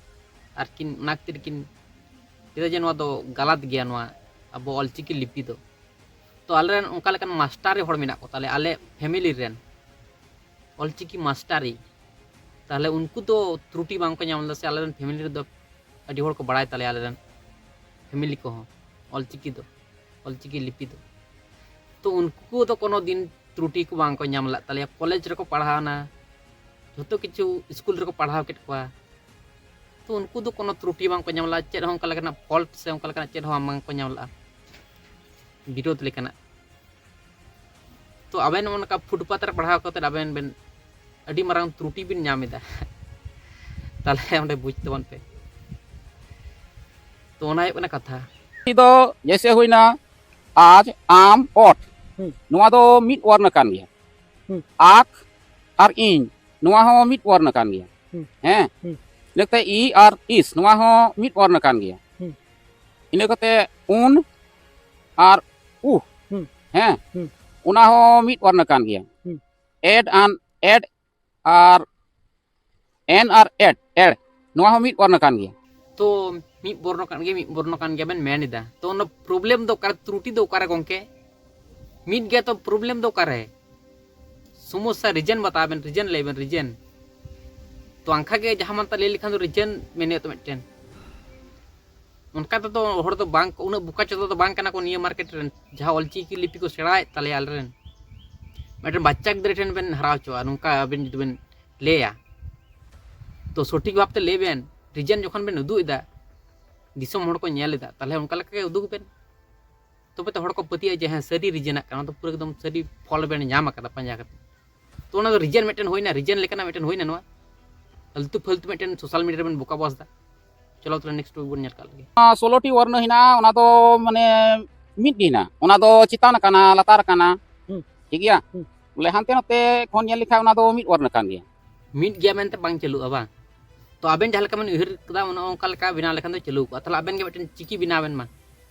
ᱟᱨ ᱠᱤᱱ ᱚᱱᱟ ᱠᱷᱟᱹᱛᱤᱨ ᱠᱤᱱ ᱞᱟᱹᱭᱫᱟ ᱡᱮ ᱱᱚᱣᱟ ᱫᱚ ᱜᱟᱞᱟᱛ ᱜᱮᱭᱟ, ᱱᱚᱣᱟ ᱟᱵᱚ ᱚᱞᱪᱤᱠᱤ ᱞᱤᱯᱤ ᱫᱚ᱾ ᱛᱚ ᱟᱞᱮᱨᱮᱱ ᱚᱱᱠᱟ ᱞᱮᱠᱟᱱ ᱢᱟᱥᱴᱟᱨᱤ ᱦᱚᱲ ᱢᱮᱱᱟᱜ ᱠᱚ ᱛᱟᱞᱮᱭᱟ, ᱟᱞᱮ family ᱨᱮᱱ ᱚᱞᱪᱤᱠᱤ ᱢᱟᱥᱴᱟᱨᱤ, ᱛᱟᱦᱚᱞᱮ ᱩᱱᱠᱩ ᱫᱚ ᱛᱨᱩᱴᱤ ᱵᱟᱝ ᱠᱚ ᱧᱟᱢ ᱞᱮᱫᱟ, ᱥᱮ ᱟᱞᱮ ᱨᱮᱱ ᱯᱷᱮᱢᱮᱞᱤ ᱨᱮᱫᱚ ᱟᱹᱰᱤ ᱦᱚᱲ ᱠᱚ ᱵᱟᱲᱟᱭ ᱛᱟᱞᱮᱭᱟ, ᱟᱞᱮ ᱨᱮᱱ ᱯᱷᱮᱢᱮᱞᱤ ᱠᱚᱦᱚᱸ ᱚᱞᱪᱤᱠᱤ ᱫᱚ, ᱚᱞᱪᱤᱠᱤ ᱞᱤᱯᱤ ᱫᱚ᱾ ᱛᱚ ᱩᱱᱠᱩ ᱫᱚ ᱠᱳᱱᱳ ᱫᱤᱱ ᱛᱨᱩᱴᱤ ᱠᱚ ᱵᱟᱝ ᱠᱚ ᱧᱟᱢ ᱞᱮᱫ ᱛᱟᱞᱮᱭᱟ᱾ ᱠᱚᱞᱮᱡᱽ ᱨᱮᱠᱚ ᱯᱟᱲᱦᱟᱣᱱᱟ, ᱡᱷᱚᱛᱚ ᱠᱤᱪᱷᱩ ᱥᱠᱩᱞ ᱨᱮᱠᱚ ᱯᱟᱲᱦᱟᱣ ᱠᱮᱫ ᱠᱚᱣᱟ, ᱛᱚ ᱩᱱᱠᱩ ᱫᱚ ᱠᱳᱱᱳ ᱛᱨᱩᱴᱤ ᱵᱟᱝ ᱠᱚ ᱧᱟᱢ ᱞᱮᱫᱟ, ᱪᱮᱫ ᱦᱚᱸ ᱚᱱᱠᱟ ᱞᱮᱠᱟᱱᱟᱜ ᱯᱷᱚᱞᱴ ᱥᱮ ᱚᱱᱠᱟ ᱞᱮᱠᱟᱱᱟᱜ ᱪᱮᱫ ᱦᱚᱸ ᱵᱟᱝ ᱠᱚ ᱧᱟᱢ ᱞᱮᱫᱟ ᱵᱤᱨᱳᱫᱷ ᱞᱮᱠᱟᱱᱟᱜ᱾ ᱛᱚ ᱟᱵᱮᱱ ᱚᱱᱠᱟ ᱯᱷᱩᱴᱯᱟᱛ ᱨᱮ ᱯᱟᱲᱦᱟᱣ ᱠᱟᱛᱮᱫ ᱟᱵᱮᱱ ᱵᱮᱱ ᱟᱹᱰᱤ ᱢᱟᱨᱟᱝ ᱛᱨᱩᱴᱤ ᱵᱮᱱ ᱧᱟᱢ ᱮᱫᱟ᱾ ᱛᱟᱦᱚᱞᱮ ᱚᱸᱰᱮ ᱵᱩᱡᱽ ᱛᱟᱵᱚᱱ ᱯᱮ᱾ ᱛᱚ ᱚᱱᱟ ᱦᱩᱭᱩᱜ ᱠᱟᱱᱟ ᱠᱟᱛᱷᱟ᱾ ᱫᱚ ᱡᱮᱭᱥᱮ ᱦᱩᱭᱱᱟ, ᱟᱡ, ᱟᱢ, ᱚᱴ, ᱦᱩᱸ᱾ ᱱᱚᱣᱟ ᱫᱚ ᱢᱤᱫ ᱣᱚᱨᱱᱚ ᱠᱟᱱ ᱜᱮᱭᱟ᱾ ᱦᱩᱸ᱾ ᱟᱠ ᱟᱨ ᱤᱧ, ᱱᱚᱣᱟ ᱦᱚᱸ ᱢᱤᱫ ᱣᱚᱨᱱᱚ ᱠᱟᱱ ᱜᱮᱭᱟ᱾ ᱦᱩᱸ᱾ ᱦᱮᱸ᱾ ᱦᱩᱸ᱾ ᱤᱱᱟᱹ ᱠᱟᱛᱮ ᱤ ᱟᱨ ᱤᱥ, ᱱᱚᱣᱟ ᱦᱚᱸ ᱢᱤᱫ ᱣᱚᱨᱱᱚ ᱠᱟᱱ ᱜᱮᱭᱟ᱾ ᱦᱩᱸ᱾ ᱤᱱᱟᱹ ᱠᱟᱛᱮ ᱩᱱ ᱟᱨ ᱩᱦ, ᱦᱩᱸ᱾ ᱦᱮᱸ, ᱦᱩᱸ᱾ ᱚᱱᱟ ᱦᱚᱸ ᱢᱤᱫ ᱣᱚᱨᱱᱚ ᱠᱟᱱ ᱜᱮᱭᱟ᱾ ᱦᱩᱸ᱾ ᱮᱰ ᱟᱱ ᱮᱰ ᱟᱨ ᱮᱱ ᱟᱨ ᱮᱰ, ᱮᱰ, ᱱᱚᱣᱟ ᱦᱚᱸ ᱢᱤᱫ ᱵᱚᱨᱱᱚ ᱠᱟᱱ ᱜᱮᱭᱟ᱾ ᱛᱚ ᱢᱤᱫ ᱵᱚᱨᱱᱚ ᱠᱟᱱ ᱜᱮᱭᱟ, ᱢᱤᱫ ᱵᱚᱨᱱᱚ ᱠᱟᱱ ᱜᱮᱭᱟ ᱵᱮᱱ ᱢᱮᱱ ᱮᱫᱟ, ᱛᱚ ᱚᱱᱟ ᱯᱨᱚᱵᱞᱮᱢ ᱫᱚ ᱚᱠᱟᱨᱮ, ᱛᱨᱩᱴᱤ ᱫᱚ ᱚᱠᱟᱨᱮ ᱜᱚᱝᱠᱮ? ᱢᱤᱫ ᱜᱮᱭᱟ ᱛᱚ, ᱯᱨᱚᱵᱞᱮᱢ ᱫᱚ ᱚᱠᱟᱨᱮ? ᱥᱚᱢᱚᱥᱥᱟ ᱨᱤᱡᱮᱱ ᱵᱟᱛᱟᱣ ᱵᱮᱱ, ᱨᱤᱡᱮᱱ ᱞᱟᱹᱭ ᱵᱮᱱ, ᱨᱤᱡᱮᱱ᱾ ᱛᱚ ᱟᱝᱠᱷᱟ ᱜᱮ ᱡᱟᱦᱟᱸ ᱢᱟᱱᱛᱟ ᱞᱟᱹᱭ ᱞᱮᱠᱷᱟᱱ ᱫᱚ ᱨᱤᱡᱮᱱ ᱢᱮᱱᱮᱫ ᱛᱚ ᱢᱤᱫᱴᱮᱱ᱾ ᱚᱱᱠᱟ ᱛᱮᱫᱚ ᱦᱚᱲ ᱫᱚ ᱵᱟᱝ, ᱩᱱᱟᱹᱜ ᱵᱚᱠᱟ ᱪᱚᱫᱟ ᱫᱚ ᱵᱟᱝ ᱠᱟᱱᱟ ᱠᱚ ᱱᱤᱭᱟᱹ ᱢᱟᱨᱠᱮᱴ ᱨᱮᱱ, ᱡᱟᱦᱟᱸ ᱚᱞᱪᱤᱠᱤ ᱞᱤᱯᱤ ᱠᱚ ᱥᱮᱬᱟᱭᱮᱫ ᱛᱟᱞᱮᱭᱟ ᱟᱞᱮᱨᱮᱱ᱾ ᱢᱤᱫᱴᱮᱱ ᱵᱟᱪᱪᱟ ᱜᱤᱫᱽᱨᱟᱹ ᱴᱷᱮᱱ ᱵᱮᱱ ᱦᱟᱨᱟ ᱦᱚᱪᱚᱜᱼᱟ, ᱱᱚᱝᱠᱟ ᱟᱵᱮᱱ ᱡᱩᱫᱤ ᱵᱮᱱ ᱞᱟᱹᱭᱟ, ᱛᱚ ᱥᱚᱴᱷᱤᱠ ᱵᱷᱟᱵᱛᱮ ᱞᱟᱹᱭ ᱵᱮᱱ, ᱨᱤᱡᱮᱱ ᱡᱚᱠᱷᱚᱱ ᱵᱮᱱ ᱩᱫᱩᱜ ᱮᱫᱟ, ᱫᱤᱥᱚᱢ ᱦᱚᱲ ᱠᱚ ᱧᱮᱞ ᱮᱫᱟ, ᱛᱟᱦᱚᱞᱮ ᱚᱱᱠᱟ ᱞᱮᱠᱟ ᱜᱮ ᱩᱫᱩᱜ ᱵᱮᱱ᱾ ᱛᱚᱵᱮ ᱛᱚ ᱦᱚᱲ ᱠᱚ ᱯᱟᱹᱛᱭᱟᱹᱜᱼᱟ ᱡᱮ ᱦᱮᱸ, ᱥᱟᱹᱨᱤ ᱨᱤᱡᱮᱱᱟᱜ ᱠᱟᱱᱟ, ᱚᱱᱟ ᱫᱚ ᱯᱩᱨᱟᱹ ᱮᱠᱫᱚᱢ ᱥᱟᱹᱨᱤ ᱯᱷᱚᱞ ᱵᱮᱱ ᱧᱟᱢ ᱟᱠᱟᱫᱟ ᱯᱟᱸᱡᱟ ᱠᱟᱛᱮ᱾ ᱛᱚ ᱚᱱᱟ ᱫᱚ ᱨᱤᱡᱮᱱ ᱢᱤᱫᱴᱮᱱ ᱦᱩᱭᱱᱟ, ᱨᱤᱡᱮᱱ ᱞᱮᱠᱟᱱᱟᱜ ᱢᱤᱫᱴᱮᱱ ᱦᱩᱭᱱᱟ ᱱᱚᱣᱟ᱾ ᱟᱹᱞᱛᱩ ᱯᱷᱟᱹᱞᱛᱩ ᱢᱤᱫᱴᱮᱱ ᱥᱳᱥᱟᱞ ᱢᱤᱰᱤᱭᱟ ᱨᱮᱵᱮᱱ ᱵᱚᱠᱟ ᱵᱚᱥ ᱮᱫᱟ᱾ ᱪᱚᱞᱚ ᱛᱟᱦᱞᱮ ᱱᱮᱠᱥᱴ ᱵᱚᱱ ᱧᱮᱞ ᱠᱟᱜ ᱞᱮᱜᱮ᱾ ᱟᱨ ᱥᱳᱞᱳ ᱴᱤ ᱵᱚᱨᱱᱚ ᱦᱮᱱᱟᱜᱼᱟ, ᱚᱱᱟ ᱫᱚ ᱢᱟᱱᱮ ᱢᱤᱫ ᱜᱮ ᱦᱮᱱᱟᱜᱼᱟ, ᱚᱱᱟ ᱫᱚ ᱪᱮᱛᱟᱱ ᱟᱠᱟᱱᱟ, ᱞᱟᱛᱟᱨ ᱟᱠᱟᱱᱟ᱾ ᱦᱩᱸ᱾ ᱴᱷᱤᱠ ᱜᱮᱭᱟ? ᱦᱩᱸ᱾ ᱵᱚᱞᱮ ᱦᱟᱱᱛᱮ ᱱᱟᱛᱮ ᱠᱷᱚᱱ ᱧᱮᱞ ᱞᱮᱠᱷᱟᱱ ᱚᱱᱟ ᱫᱚ ᱢᱤᱫ ᱵᱚᱨᱱᱚ ᱠᱟᱱ ᱜᱮᱭᱟ᱾ ᱢᱤᱫ ᱜᱮᱭᱟ ᱢᱮᱱᱛᱮ ᱵᱟᱝ ᱪᱟᱹᱞᱩᱜᱼᱟ ᱵᱟᱝ? ᱛᱚ ᱟᱵᱮᱱ ᱡᱟᱦᱟᱸ ᱞᱮᱠᱟ ᱵᱮᱱ ᱩᱭᱦᱟᱹᱨ ᱠᱟᱫᱟ, ᱚᱱᱮ ᱚᱱᱠᱟ ᱞᱮᱠᱟ ᱵᱮᱱᱟᱣ ᱞᱮᱠᱷᱟᱱ ᱫᱚ ᱪᱟᱹᱞᱩ ᱠᱚᱜᱼᱟ᱾ ᱛᱟᱦᱞᱮ ᱟᱵᱮᱱ ᱜᱮ ᱢᱤᱫᱴᱮᱱ ᱪᱤᱠᱤ ᱵᱮᱱᱟᱣ ᱵᱮᱱ ᱢᱟ,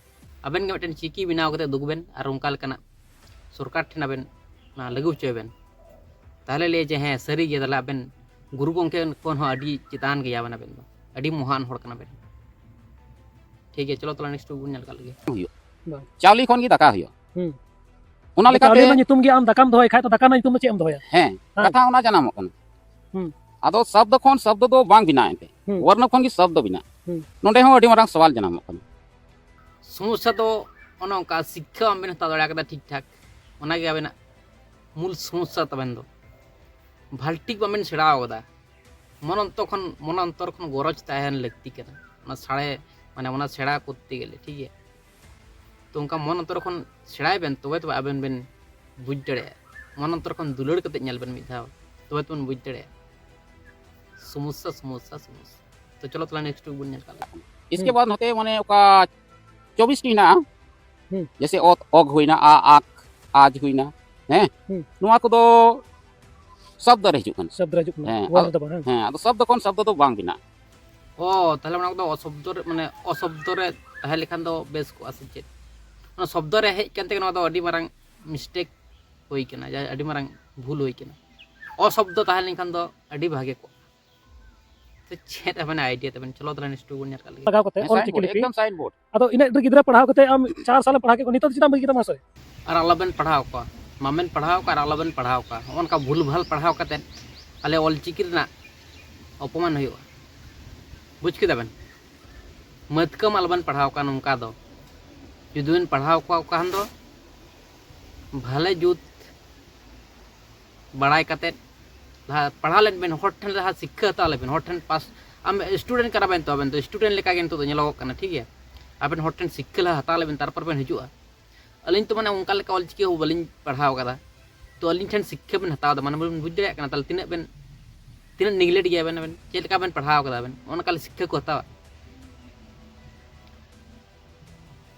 ᱟᱵᱮᱱ ᱜᱮ ᱢᱤᱫᱴᱮᱱ ᱪᱤᱠᱤ ᱵᱮᱱᱟᱣ ᱠᱟᱛᱮ ᱩᱫᱩᱜ ᱵᱮᱱ, ᱟᱨ ᱚᱱᱠᱟ ᱞᱮᱠᱟᱱᱟᱜ ᱥᱚᱨᱠᱟᱨ ᱴᱷᱮᱱ ᱟᱵᱮᱱ ᱚᱱᱟ ᱞᱟᱹᱜᱩ ᱦᱚᱪᱚᱭ ᱵᱮᱱ᱾ ᱛᱟᱦᱞᱮ ᱞᱟᱹᱭᱟ ᱡᱮ ᱦᱮᱸ, ᱥᱟᱹᱨᱤ ᱜᱮ, ᱛᱟᱦᱞᱮ ᱟᱵᱮᱱ ᱜᱩᱨᱩ ᱜᱚᱢᱠᱮ ᱠᱷᱚᱱ ᱦᱚᱸ ᱟᱹᱰᱤ ᱪᱮᱛᱟᱱ ᱜᱮᱭᱟ ᱵᱮᱱ ᱟᱵᱮᱱ ᱫᱚ, ᱟᱹᱰᱤ ᱢᱚᱦᱟᱱ ᱦᱚᱲ ᱠᱟᱱᱟ ᱵᱮᱱ᱾ ᱴᱷᱤᱠ ᱜᱮᱭᱟ, ᱪᱚᱞᱚ ᱛᱟᱦᱞᱮ ᱱᱮᱠᱥᱴ ᱵᱚᱱ ᱧᱮᱞ ᱠᱟᱜ ᱞᱮᱜᱮ᱾ ᱦᱩᱭᱩᱜ᱾ ᱵᱟᱝ᱾ ᱪᱟᱣᱞᱮ ᱠᱷᱚᱱ ᱜᱮ ᱫᱟᱠᱟ ᱦᱩᱭᱩᱜᱼᱟ᱾ ᱦᱩᱸ᱾ ᱚᱱᱟ ᱟᱫᱚ ᱞᱮᱠᱟᱛᱮ ᱪᱟᱣᱞᱮ ᱨᱮᱱᱟᱜ ᱧᱩᱛᱩᱢ ᱜᱮ ᱟᱢ ᱫᱟᱠᱟᱢ ᱫᱚᱦᱚᱭ ᱠᱷᱟᱡ, ᱛᱚ ᱫᱟᱠᱟ ᱨᱮᱱᱟᱜ ᱧᱩᱛᱩᱢ ᱫᱚ ᱪᱮᱫ ᱮᱢ ᱫᱚᱦᱚᱭᱟ? ᱦᱮᱸ, ᱦᱮᱸ᱾ ᱠᱟᱛᱷᱟ ᱚᱱᱟ ᱡᱟᱱᱟᱢᱚᱜ ᱠᱟᱱᱟ᱾ ᱦᱩᱸ᱾ ᱟᱫᱚ ᱥᱚᱵᱫᱚ ᱠᱷᱚᱱ ᱥᱚᱵᱫᱚ ᱫᱚ ᱵᱟᱝ ᱵᱮᱱᱟᱜᱼᱟ ᱮᱱᱛᱮ᱾ ᱦᱩᱸ᱾ ᱵᱚᱨᱱᱚ ᱠᱷᱚᱱ ᱜᱮ ᱥᱚᱵᱫᱚ ᱵᱮᱱᱟᱜᱼᱟ᱾ ᱦᱩᱸ᱾ ᱱᱚᱰᱮ ᱦᱚᱸ ᱟᱹᱰᱤ ᱢᱟᱨᱟᱝ ᱥᱚᱣᱟᱞ ᱡᱟᱱᱟᱢᱚᱜ ᱠᱟᱱᱟ᱾ ᱥᱚᱢᱚᱥᱥᱟ ᱫᱚ ᱚᱱᱮ ᱚᱱᱠᱟ, ᱥᱤᱠᱠᱷᱟ ᱵᱟᱢ ᱵᱮᱱ ᱦᱟᱛᱟᱣ ᱫᱟᱲᱮ ᱠᱟᱫᱟ ᱴᱷᱤᱠ ᱴᱷᱟᱠ, ᱚᱱᱟᱜᱮ ᱟᱵᱮᱱᱟᱜ ᱢᱩᱞ ᱥᱚᱢᱚᱥᱥᱟ ᱛᱟᱵᱮᱱ ᱫᱚ᱾ ᱵᱷᱟᱞᱴᱤᱠ ᱵᱟᱵᱮᱱ ᱥᱮᱬᱟ ᱟᱠᱟᱫᱟ᱾ ᱢᱚᱱ ᱚᱱᱛᱚᱨ ᱠᱷᱚᱱ, ᱢᱚᱱ ᱚᱱᱛᱚᱨ ᱠᱷᱚᱱ ᱜᱚᱨᱚᱡᱽ ᱛᱟᱦᱮᱱ ᱞᱟᱹᱠᱛᱤ ᱠᱟᱱᱟ᱾ ᱚᱱᱟ ᱥᱟᱲᱮ, ᱢᱟᱱᱮ ᱚᱱᱟ ᱥᱮᱬᱟ ᱠᱚᱨᱛᱮ ᱜᱮᱞᱮ, ᱴᱷᱤᱠ ᱜᱮᱭᱟ? ᱛᱚ ᱚᱱᱠᱟ ᱢᱚᱱ ᱚᱱᱛᱚᱨ ᱠᱷᱚᱱ ᱥᱮᱬᱟᱭ ᱵᱮᱱ, ᱛᱚᱵᱮ ᱛᱚᱵᱮ ᱟᱵᱮᱱ ᱵᱮᱱ ᱵᱩᱡᱽ ᱫᱟᱲᱮᱭᱟᱜᱼᱟ᱾ ᱢᱚᱱ ᱚᱱᱛᱚᱨ ᱠᱷᱚᱱ ᱫᱩᱞᱟᱹᱲ ᱠᱟᱛᱮ ᱧᱮᱞ ᱵᱮᱱ ᱢᱤᱫ ᱫᱷᱟᱣ, ᱛᱚᱵᱮ ᱛᱚᱵᱮᱱ ᱵᱩᱡᱽ ᱫᱟᱲᱮᱭᱟᱜᱼᱟ᱾ ᱥᱚᱢᱚᱥᱥᱟ, ᱥᱚᱢᱚᱥᱥᱟ, ᱥᱚᱢᱚᱥᱥᱟ᱾ ᱛᱚ ᱪᱚᱞᱚ ᱛᱟᱦᱞᱮ next week ᱵᱚᱱ ᱧᱮᱞ ᱠᱟᱜ ᱞᱮᱜᱮ᱾ ᱤᱥᱠᱮ ᱦᱩᱸ᱾ ᱵᱟᱫ ᱱᱚᱛᱮ ᱢᱟᱱᱮ ᱚᱠᱟ ᱪᱚᱵᱵᱤᱥ ᱴᱤ ᱦᱮᱱᱟᱜᱼᱟ, ᱦᱩᱸ᱾ ᱡᱮᱭᱥᱮ ᱚᱛ, ᱚᱜ ᱦᱩᱭᱱᱟ, ᱟ, ᱟᱠ, ᱟᱡ ᱦᱩᱭᱱᱟ, ᱦᱮᱸ? ᱦᱩᱸ᱾ ᱱᱚᱣᱟ ᱠᱚᱫᱚ ᱥᱚᱵᱫᱚ ᱨᱮ ᱦᱤᱡᱩᱜ ᱠᱟᱱᱟ᱾ ᱥᱚᱵᱫᱚ ᱨᱮ ᱦᱤᱡᱩᱜ ᱠᱟᱱᱟ᱾ ᱦᱮᱸ, ᱚᱣᱟᱨᱰ ᱟᱫᱚ, ᱨᱮᱫᱚ ᱵᱟᱝ, ᱦᱮᱸ? ᱦᱮᱸ, ᱟᱫᱚ ᱥᱚᱵᱫᱚ ᱠᱷᱚᱱ ᱥᱚᱵᱫᱚ ᱫᱚ ᱵᱟᱝ ᱵᱮᱱᱟᱜᱼᱟ᱾ ᱚ, ᱛᱟᱦᱞᱮ ᱚᱱᱟ ᱠᱚᱫᱚ ᱚᱥᱚᱵᱫᱚ ᱨᱮ, ᱢᱟᱱᱮ ᱚᱥᱚᱵᱫᱚ ᱨᱮ ᱛᱟᱦᱮᱸ ᱞᱮᱠᱷᱟᱱ ᱫᱚ ᱵᱮᱥ ᱠᱚᱜᱼᱟ ᱥᱮ ᱪᱮᱫ? ᱚᱱᱟ ᱥᱚᱵᱫᱚ ᱨᱮ ᱦᱮᱡ ᱠᱟᱱ ᱛᱮᱜᱮ ᱱᱚᱣᱟ ᱫᱚ ᱟᱹᱰᱤ ᱢᱟᱨᱟᱝ mistake ᱦᱩᱭ ᱠᱟᱱᱟ, ᱡᱟ-, ᱟᱹᱰᱤ ᱢᱟᱨᱟᱝ ᱵᱷᱩᱞ ᱦᱩᱭ ᱠᱟᱱᱟ᱾ ᱚᱥᱚᱵᱫᱚ ᱛᱟᱦᱮᱸ ᱞᱮᱱᱠᱷᱟᱱ ᱫᱚ ᱟᱹᱰᱤ ᱵᱷᱟᱜᱮ ᱠᱚᱜᱼᱟ᱾ ᱛᱚ ᱪᱮᱫ ᱟᱵᱮᱱᱟᱜ idea ᱛᱟᱵᱮᱱ? ᱪᱚᱞᱚ ᱛᱟᱦᱞᱮ next ᱵᱚᱱ ᱧᱮᱞ ᱠᱟᱜ ᱞᱮᱜᱮ᱾ ᱞᱟᱜᱟᱣ ᱠᱟᱛᱮ ᱦᱮᱸ, ᱚᱞ ᱪᱤᱠᱤ signboard, ᱞᱤᱯᱤ᱾ ᱮᱠᱫᱚᱢ signboard᱾ ᱟᱫᱚ ᱤᱱᱟᱹᱜ ᱰᱷᱮᱨ ᱜᱤᱫᱽᱨᱟᱹ ᱯᱟᱲᱦᱟᱣ ᱠᱟᱛᱮ ᱟᱢ ᱪᱟᱨ ᱥᱟᱞᱮᱢ ᱯᱟᱲᱦᱟᱣ ᱠᱮᱫ ᱠᱚᱣᱟ, ᱱᱤᱛᱚᱜ ᱫᱚ ᱪᱮᱫᱟᱜ ᱮᱢ ᱵᱟᱹᱜᱤ ᱠᱮᱫᱟ ᱢᱟᱥᱮ? ᱟᱨ ᱟᱞᱚᱵᱮᱱ ᱯᱟᱲᱦᱟᱣ ᱠᱚᱣᱟ, ᱢᱟᱢᱮᱱ ᱯᱟᱲᱦᱟᱣ ᱠᱚᱣᱟ ᱟᱨ ᱟᱞᱚᱵᱮᱱ ᱯᱟᱲᱦᱟᱣ ᱠᱚᱣᱟ᱾ ᱦᱚᱸᱜᱼᱚ ᱱᱚᱝᱠᱟ ᱵᱷᱩᱞ ᱵᱷᱟᱞ ᱯᱟᱲᱦᱟᱣ ᱠᱟᱛᱮ ᱟᱞᱮ ᱚᱞ ᱪᱤᱠᱤ ᱨᱮᱱᱟᱜ ᱚᱯᱚᱢᱟᱱ ᱦᱩᱭᱩᱜᱼᱟ, ᱵᱩᱡᱽ ᱠᱮᱫᱟ ᱵᱮᱱ? ᱢᱟᱹᱛᱠᱟᱹᱢ ᱟᱞᱚᱵᱮᱱ ᱯᱟᱲᱦᱟᱣ ᱠᱚᱣᱟ ᱱᱚᱝᱠᱟ ᱫᱚ᱾ ᱡᱩᱫᱤ ᱵᱮᱱ ᱯᱟᱲᱦᱟᱣ ᱠᱚᱣᱟ ᱠᱷᱟᱱ ᱫᱚ ᱵᱷᱟᱞᱮ ᱡᱩᱛ ᱵᱟᱲᱟᱭ ᱠᱟᱛᱮᱫ ᱞᱟᱦᱟ ᱯᱟᱲᱦᱟᱣ ᱞᱮᱱ ᱵᱮᱱ, ᱦᱚᱲ ᱴᱷᱮᱱ ᱞᱟᱦᱟ ᱥᱤᱠᱠᱷᱟᱹ ᱦᱟᱛᱟᱣ ᱞᱮᱵᱮᱱ, ᱦᱚᱲ ᱴᱷᱮᱱ ᱯᱟᱥ, ᱟᱢ student ᱠᱟᱱᱟ ᱵᱮᱱ ᱛᱚ, ᱟᱵᱮᱱ ᱫᱚ student ᱞᱮᱠᱟ ᱜᱮ ᱱᱤᱛᱚᱜ ᱫᱚ ᱧᱮᱞᱚᱜᱚᱜ ᱠᱟᱱᱟ, ᱴᱷᱤᱠ ᱜᱮᱭᱟ? ᱟᱵᱮᱱ ᱦᱚᱲ ᱴᱷᱮᱱ ᱥᱤᱠᱠᱷᱟᱹ ᱞᱟᱦᱟ ᱦᱟᱛᱟᱣ ᱞᱮᱵᱮᱱ, ᱛᱟᱨᱯᱚᱨ ᱵᱮᱱ ᱦᱤᱡᱩᱜᱼᱟ᱾ ᱟᱹᱞᱤᱧ ᱛᱚ ᱢᱟᱱᱮ ᱚᱱᱠᱟ ᱞᱮᱠᱟ ᱚᱞᱪᱤᱠᱤ ᱦᱚᱸ ᱵᱟᱹᱞᱤᱧ ᱯᱟᱲᱦᱟᱣ ᱠᱟᱫᱟ, ᱛᱚ ᱟᱹᱞᱤᱧ ᱴᱷᱮᱱ ᱥᱤᱠᱠᱷᱟᱹ ᱵᱮᱱ ᱦᱟᱛᱟᱣ ᱮᱫᱟ, ᱢᱟᱱᱮ ᱵᱮᱱ ᱵᱩᱡᱽ ᱫᱟᱲᱮᱭᱟᱜ ᱠᱟᱱᱟ, ᱛᱟᱦᱚᱞᱮ ᱛᱤᱱᱟᱹᱜ ᱵᱮᱱ, ᱛᱤᱱᱟᱹᱜ neglect ᱜᱮᱭᱟ ᱵᱮᱱ ᱟᱵᱮᱱ, ᱪᱮᱫ ᱞᱮᱠᱟ ᱵᱮᱱ ᱯᱟᱲᱦᱟᱣ ᱠᱟᱫᱟ ᱟᱵᱮᱱ, ᱚᱱᱠᱟ ᱥᱤᱠᱠᱷᱟᱹ ᱠᱚ ᱦᱟᱛᱟᱣᱟ᱾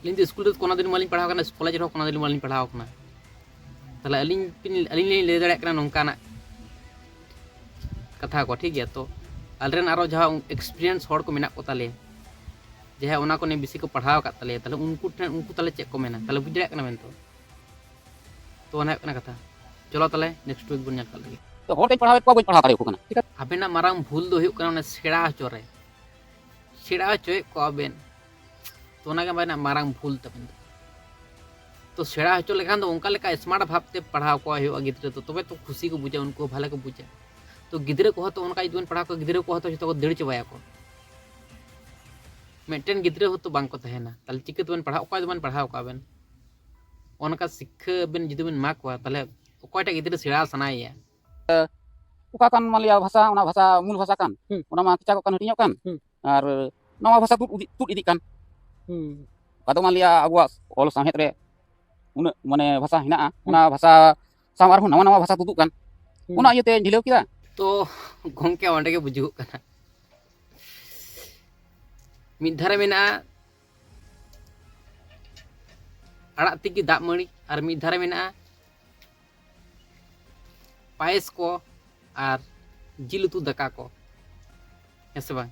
ᱟᱹᱞᱤᱧ ᱫᱚ ᱥᱠᱩᱞ ᱨᱮ ᱠᱳᱱᱳ ᱫᱤᱱ ᱵᱟᱹᱞᱤᱧ ᱯᱟᱲᱦᱟᱣ ᱠᱟᱱᱟ, ᱠᱚᱞᱮᱡᱽ ᱨᱮᱦᱚᱸ ᱠᱳᱱᱳ ᱫᱤᱱ ᱵᱟᱹᱞᱤᱧ ᱯᱟᱲᱦᱟᱣ ᱠᱟᱱᱟ᱾ ᱛᱟᱦᱚᱞᱮ ᱟᱹᱞᱤᱧ ᱵᱤᱱ, ᱟᱹᱞᱤᱧ ᱞᱤᱧ ᱞᱟᱹᱭ ᱫᱟᱲᱮᱭᱟᱜ ᱠᱟᱱᱟ ᱱᱚᱝᱠᱟᱱᱟᱜ ᱠᱟᱛᱷᱟ ᱠᱚ, ᱴᱷᱤᱠ ᱜᱮᱭᱟ? ᱛᱚ ᱟᱞᱮᱨᱮᱱ ᱟᱨᱚ ᱡᱟᱦᱟᱸ experience ᱦᱚᱲ ᱠᱚ ᱢᱮᱱᱟᱜ ᱠᱚ ᱛᱟᱞᱮᱭᱟ, ᱡᱟᱦᱟᱸᱭ ᱚᱱᱟ ᱠᱚ ᱱᱤᱭᱮ ᱵᱮᱥᱤ ᱠᱚ ᱯᱟᱲᱦᱟᱣ ᱟᱠᱟᱫ ᱛᱟᱞᱮᱭᱟ, ᱛᱟᱦᱚᱞᱮ ᱩᱱᱠᱩ ᱴᱷᱮᱱ, ᱩᱱᱠᱩ ᱛᱟᱦᱚᱞᱮ ᱪᱮᱫ ᱠᱚ ᱢᱮᱱᱟ? ᱛᱟᱦᱚᱞᱮ ᱵᱩᱡᱽ ᱫᱟᱲᱮᱭᱟᱜ ᱠᱟᱱᱟ ᱵᱮᱱ ᱛᱚ? ᱛᱚ ᱚᱱᱟ ᱦᱩᱭᱩᱜ ᱠᱟᱱᱟ ᱠᱟᱛᱷᱟ᱾ ᱪᱚᱞᱚ ᱛᱟᱦᱚᱞᱮ next week ᱵᱚᱱ ᱧᱮᱞ ᱠᱟᱜ ᱞᱮᱜᱮ᱾ ᱛᱚ ᱦᱚᱲ ᱴᱷᱮᱱ ᱯᱟᱲᱦᱟᱣᱮᱫ ᱠᱚᱣᱟ, ᱵᱟᱹᱧ ᱯᱟᱲᱦᱟᱣ ᱫᱟᱲᱮᱭᱟᱠᱚ ᱠᱟᱱᱟ᱾ ᱪᱮᱠᱟ? ᱟᱵᱮᱱᱟᱜ ᱢᱟᱨᱟᱝ ᱵᱷᱩᱞ ᱫᱚ ᱦᱩᱭᱩᱜ ᱠᱟᱱᱟ ᱚᱱᱟ ᱥᱮᱬᱟ ᱦᱚᱪᱚ ᱨᱮ᱾ ᱥᱮᱬᱟ ᱦᱚᱪᱚᱭᱮᱫ ᱠᱚᱣᱟ ᱵᱮᱱ, ᱛᱚ ᱚᱱᱟᱜᱮ ᱟᱵᱮᱱᱟᱜ ᱢᱟᱨᱟᱝ ᱵᱷᱩᱞ ᱛᱟᱵᱮᱱ ᱫᱚ᱾ ᱛᱚ ᱥᱮᱬᱟ ᱦᱚᱪᱚ ᱞᱮᱠᱷᱟᱱ ᱫᱚ ᱚᱱᱠᱟ ᱞᱮᱠᱟ smart ᱵᱷᱟᱵᱽ ᱛᱮ ᱯᱟᱲᱦᱟᱣ ᱠᱚ ᱦᱩᱭᱩᱜᱼᱟ ᱜᱤᱫᱽᱨᱟᱹ ᱫᱚ, ᱛᱚᱵᱮ ᱛᱚ ᱠᱷᱩᱥᱤ ᱠᱚ ᱵᱩᱡᱟ, ᱩᱱᱠᱩ ᱦᱚᱸ ᱵᱷᱟᱞᱮ ᱠᱚ ᱵᱩᱡᱟ᱾ ᱛᱚ ᱜᱤᱫᱽᱨᱟᱹ ᱠᱚᱦᱚᱸ ᱛᱚ ᱚᱱᱠᱟ ᱡᱩᱫᱤ ᱵᱚᱱ ᱯᱟᱲᱦᱟᱣ ᱠᱚᱣᱟ, ᱜᱤᱫᱽᱨᱟᱹ ᱠᱚᱦᱚᱸ ᱛᱚ ᱡᱚᱛᱚ ᱠᱚ ᱫᱟᱹᱲ ᱪᱟᱵᱟᱭᱟᱠᱚ᱾ ᱢᱤᱫᱴᱮᱱ ᱜᱤᱫᱽᱨᱟᱹ ᱦᱚᱸᱛᱚ ᱵᱟᱝ ᱠᱚ ᱛᱟᱦᱮᱱᱟ᱾ ᱛᱟᱦᱚᱞᱮ ᱪᱤᱠᱟᱹ ᱛᱮᱵᱮᱱ ᱯᱟᱲᱦᱟᱣ, ᱚᱠᱚᱭ ᱫᱚᱵᱮᱱ ᱯᱟᱲᱦᱟᱣ ᱠᱚᱣᱟ ᱟᱵᱮᱱ? ᱚᱱᱠᱟ ᱥᱤᱠᱠᱷᱟᱹ ᱵᱮᱱ ᱡᱩᱫᱤ ᱵᱮᱱ ᱮᱢᱟ ᱠᱚᱣᱟ, ᱛᱟᱦᱚᱞᱮ ᱚᱠᱚᱭᱴᱟᱜ ᱜᱤᱫᱽᱨᱟᱹ ᱥᱮᱬᱟ ᱥᱟᱱᱟᱭᱮᱭᱟ? ᱚᱠᱟ ᱠᱟᱱ ᱢᱟᱱᱞᱤᱭᱟ ᱵᱷᱟᱥᱟ, ᱚᱱᱟ ᱵᱷᱟᱥᱟ ᱢᱩᱞ ᱵᱷᱟᱥᱟ ᱠᱟᱱ, ᱦᱩᱸ᱾ ᱚᱱᱟ ᱢᱟ ᱠᱮᱪᱟᱜᱚᱜ ᱠᱟᱱ, ᱦᱟᱹᱴᱤᱧᱚᱜ ᱠᱟᱱ᱾ ᱦᱩᱸ᱾ ᱟᱨ ᱱᱟᱣᱟ ᱵᱷᱟᱥᱟ ᱛᱩᱫ ᱤᱫᱤ, ᱛᱩᱫ ᱤᱫᱤᱜ ᱠᱟᱱ᱾ ᱦᱩᱸ᱾ ᱚᱠᱟ ᱫᱚ ᱢᱟᱱᱞᱤᱭᱟ ᱟᱵᱚᱣᱟᱜ ᱚᱞ ᱥᱟᱶᱦᱮᱫ ᱨᱮ ᱩᱱᱟᱹᱜ ᱢᱟᱱᱮ ᱵᱷᱟᱥᱟ ᱦᱮᱱᱟᱜᱼᱟ, ᱦᱩᱸ᱾ ᱚᱱᱟ ᱵᱷᱟᱥᱟ ᱥᱟᱶ ᱟᱨᱦᱚᱸ ᱱᱟᱣᱟ ᱱᱟᱣᱟ ᱵᱷᱟᱥᱟ ᱛᱩᱫᱩᱜ ᱠᱟᱱ᱾ ᱦᱩᱸ᱾ ᱚᱱᱟ ᱤᱭᱟᱹᱛᱮ ᱰᱷᱤᱞᱟᱹᱣ ᱠᱮᱫᱟ᱾ ᱛᱚ ᱜᱚᱢᱠᱮ, ᱚᱸᱰᱮ ᱜᱮ ᱵᱩᱡᱩᱜᱚᱜ ᱠᱟᱱᱟ, ᱢᱤᱫ ᱫᱷᱟᱨᱮ ᱢᱮᱱᱟᱜᱼᱟ ᱟᱲᱟᱜ ᱛᱤᱠᱤ ᱫᱟᱜ ᱢᱟᱹᱲᱤ, ᱟᱨ ᱢᱤᱫ ᱫᱷᱟᱨᱮ ᱢᱮᱱᱟᱜᱼᱟ ᱯᱟᱭᱮᱥ ᱠᱚ ᱟᱨ ᱡᱤᱞ ᱩᱛᱩ ᱫᱟᱠᱟ ᱠᱚ, ᱦᱮᱸ ᱥᱮ ᱵᱟᱝ?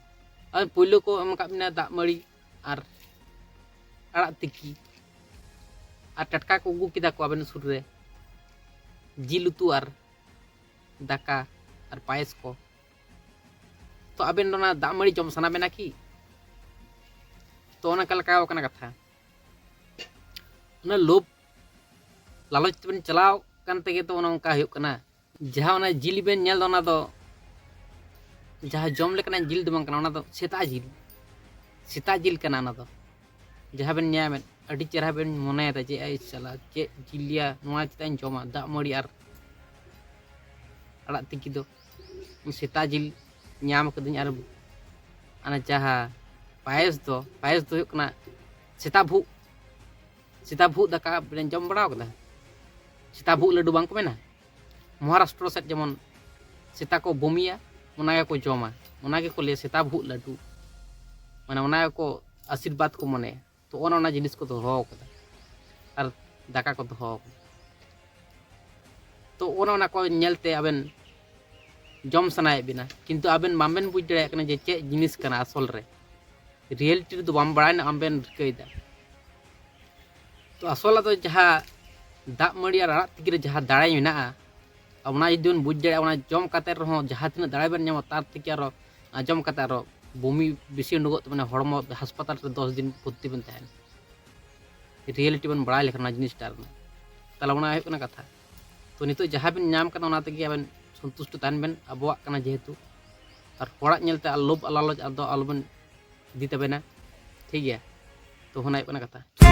ᱟᱨ ᱯᱳᱭᱞᱳ ᱠᱚ ᱮᱢ ᱟᱠᱟᱫ ᱵᱮᱱᱟ ᱫᱟᱜ ᱢᱟᱹᱲᱤ ᱟᱨ ᱟᱲᱟᱜ ᱛᱤᱠᱤ, ᱟᱨ ᱴᱟᱴᱠᱟ ᱠᱚ ᱟᱹᱜᱩ ᱠᱮᱫᱟ ᱠᱚ ᱟᱵᱮᱱ ᱥᱩᱨ ᱨᱮ ᱡᱤᱞ ᱩᱛᱩ ᱟᱨ ᱫᱟᱠᱟ ᱟᱨ ᱯᱟᱭᱮᱥ ᱠᱚ, ᱛᱚ ᱟᱵᱮᱱ ᱚᱱᱟ ᱫᱟᱜ ᱢᱟᱹᱲᱤ ᱡᱚᱢ ᱥᱟᱱᱟ ᱵᱮᱱᱟ ᱠᱤ? ᱛᱚ ᱚᱱᱠᱟ ᱞᱮᱠᱟ ᱠᱟᱱᱟ ᱠᱟᱛᱷᱟ᱾ ᱚᱱᱟ ᱞᱳᱵᱷ ᱞᱟᱞᱚᱪ ᱛᱮᱵᱮᱱ ᱪᱟᱞᱟᱣ ᱠᱟᱱ ᱛᱮᱜᱮ ᱛᱚ ᱚᱱᱮ ᱚᱱᱠᱟ ᱦᱩᱭᱩᱜ ᱠᱟᱱᱟ᱾ ᱡᱟᱦᱟᱸ ᱚᱱᱟ ᱡᱤᱞ ᱵᱮᱱ ᱧᱮᱞ ᱫᱚ, ᱚᱱᱟ ᱫᱚ ᱡᱟᱦᱟᱸ ᱡᱚᱢ ᱞᱮᱠᱟᱱᱟᱜ ᱡᱤᱞ ᱫᱚ ᱵᱟᱝ ᱠᱟᱱᱟ, ᱚᱱᱟ ᱫᱚ ᱥᱮᱛᱟ ᱡᱤᱞ, ᱥᱮᱛᱟ ᱡᱤᱞ ᱠᱟᱱᱟ ᱚᱱᱟ ᱫᱚ᱾ ᱡᱟᱦᱟᱸ ᱵᱮᱱ ᱧᱟᱢᱮᱫ, ᱟᱹᱰᱤ ᱪᱮᱦᱨᱟ ᱵᱮᱱ ᱢᱚᱱᱮᱭᱮᱫᱟ ᱡᱮ, "ᱟᱭ ᱥᱟᱞᱟ, ᱪᱮᱫ ᱡᱤᱞ ᱭᱟ, ᱱᱚᱣᱟ ᱪᱮᱫᱟᱜ ᱤᱧ ᱡᱚᱢᱟ?" ᱫᱟᱜ ᱢᱟᱹᱲᱤ ᱟᱨ ᱟᱲᱟᱜ ᱛᱤᱠᱤ ᱫᱚ ᱥᱮᱛᱟ ᱡᱤᱞ ᱧᱟᱢ ᱠᱟᱹᱫᱟᱹᱧ᱾ ᱟᱨ ᱚᱱᱟ ᱡᱟᱦᱟᱸ ᱯᱟᱭᱮᱥ ᱫᱚ, ᱯᱟᱭᱮᱥ ᱫᱚ ᱦᱩᱭᱩᱜ ᱠᱟᱱᱟ ᱥᱮᱛᱟ ᱵᱷᱩᱜ, ᱥᱮᱛᱟ ᱵᱷᱩᱜ ᱫᱟᱠᱟ ᱵᱮᱱ ᱡᱚᱢ ᱵᱟᱲᱟ ᱟᱠᱟᱫᱟ? ᱥᱮᱛᱟ ᱵᱷᱩᱜ ᱞᱟᱹᱰᱩ ᱵᱟᱝ ᱠᱚ ᱢᱮᱱᱟ? ᱢᱚᱦᱟᱨᱟᱥᱴᱨᱚ ᱥᱮᱫ ᱡᱮᱢᱚᱱ ᱥᱮᱛᱟ ᱠᱚ ᱵᱚᱢᱤᱭᱟ, ᱚᱱᱟ ᱜᱮᱠᱚ ᱡᱚᱢᱟ, ᱚᱱᱟ ᱜᱮᱠᱚ ᱞᱟᱹᱭᱟ ᱥᱮᱛᱟ ᱵᱷᱩᱜ ᱞᱟᱹᱰᱩ, ᱢᱟᱱᱮ ᱚᱱᱟ ᱜᱮᱠᱚ ᱟᱥᱤᱨᱵᱟᱫᱽ ᱠᱚ ᱢᱚᱱᱮᱭᱟ᱾ ᱛᱚ ᱚᱱᱮ ᱚᱱᱟ ᱡᱤᱱᱤᱥ ᱠᱚ ᱫᱚᱦᱚ ᱟᱠᱟᱫᱟ ᱟᱨ ᱫᱟᱠᱟ ᱠᱚ ᱫᱚᱦᱚ ᱟᱠᱟᱫᱟ᱾ ᱛᱚ ᱚᱱᱮ ᱚᱱᱟ ᱠᱚ ᱧᱮᱞᱛᱮ ᱟᱵᱮᱱ ᱡᱚᱢ ᱥᱟᱱᱟᱭᱮᱫ ᱵᱮᱱᱟ, ᱠᱤᱱᱛᱩ ᱟᱵᱮᱱ ᱵᱟᱵᱮᱱ ᱵᱩᱡᱽ ᱫᱟᱲᱮᱭᱟᱜ ᱠᱟᱱᱟ ᱡᱮ ᱪᱮᱫ ᱡᱤᱱᱤᱥ ᱠᱟᱱᱟ ᱟᱥᱚᱞ ᱨᱮ᱾ ᱨᱤᱭᱮᱞᱤᱴᱤ ᱨᱮᱫᱚ ᱵᱟᱢ ᱵᱟᱲᱟᱭ ᱨᱮᱱᱟᱜ ᱟᱢ ᱵᱮᱱ ᱨᱤᱠᱟᱹᱭᱮᱫᱟ᱾ ᱛᱚ ᱟᱥᱚᱞ ᱫᱚ ᱡᱟᱦᱟᱸ ᱫᱟᱜ ᱢᱟᱹᱲᱤ ᱟᱨ ᱟᱲᱟᱜ ᱛᱤᱠᱤ ᱨᱮ ᱡᱟᱦᱟᱸ ᱫᱟᱲᱮ ᱢᱮᱱᱟᱜᱼᱟ, ᱚᱱᱟ ᱡᱩᱫᱤ ᱵᱚᱱ ᱵᱩᱡᱽ ᱫᱟᱲᱮᱭᱟᱜᱼᱟ, ᱚᱱᱟ ᱡᱚᱢ ᱠᱟᱛᱮ ᱨᱮᱦᱚᱸ ᱡᱟᱦᱟᱸ ᱛᱤᱱᱟᱹᱜ ᱫᱟᱲᱮ ᱵᱮᱱ ᱧᱟᱢᱟ, ᱛᱟᱨ ᱛᱷᱮᱠᱮ ᱟᱨᱚ ᱡᱚᱢ ᱠᱟᱛᱮ ᱟᱨᱚ ᱵᱚᱢᱤ ᱵᱮᱥᱤ ᱩᱰᱩᱠᱚᱜ ᱛᱟᱵᱮᱱᱟ, ᱦᱚᱲᱢᱚ ᱦᱟᱥᱯᱟᱛᱟᱞ ᱨᱮ ᱫᱚᱥ ᱫᱤᱱ ᱵᱷᱚᱨᱛᱤ ᱵᱮᱱ ᱛᱟᱦᱮᱱᱟ᱾ ᱨᱤᱭᱮᱞᱤᱴᱤ ᱵᱚᱱ ᱵᱟᱲᱟᱭ ᱞᱮᱠᱷᱟᱱ ᱚᱱᱟ ᱡᱤᱱᱤᱥᱴᱟ ᱨᱮᱱᱟᱜ, ᱛᱟᱦᱚᱞᱮ ᱚᱱᱟ ᱦᱩᱭᱩᱜ ᱠᱟᱱᱟ ᱠᱟᱛᱷᱟ᱾ ᱛᱚ ᱱᱤᱛᱚᱜ ᱡᱟᱦᱟᱸ ᱵᱮᱱ ᱧᱟᱢ ᱠᱟᱱᱟ, ᱚᱱᱟ ᱛᱮᱜᱮ ᱟᱵᱮᱱ ᱥᱚᱱᱛᱩᱥᱴᱚ ᱛᱟᱦᱮᱱ ᱵᱮᱱ, ᱟᱵᱚᱣᱟᱜ ᱠᱟᱱᱟ ᱡᱮᱦᱮᱛᱩ᱾ ᱟᱨ ᱦᱚᱲᱟᱜ ᱧᱮᱞᱛᱮ ᱟᱨ ᱞᱳᱵᱷ ᱟᱨ ᱞᱟᱞᱚᱪ ᱟᱫᱚ ᱟᱞᱚᱵᱮᱱ ᱤᱫᱤ ᱛᱟᱵᱮᱱᱟ, ᱴᱷᱤᱠ ᱜᱮᱭᱟ? ᱛᱚ ᱚᱱᱟ ᱦᱩᱭᱩᱜ ᱠᱟᱱᱟ ᱠᱟᱛᱷᱟ᱾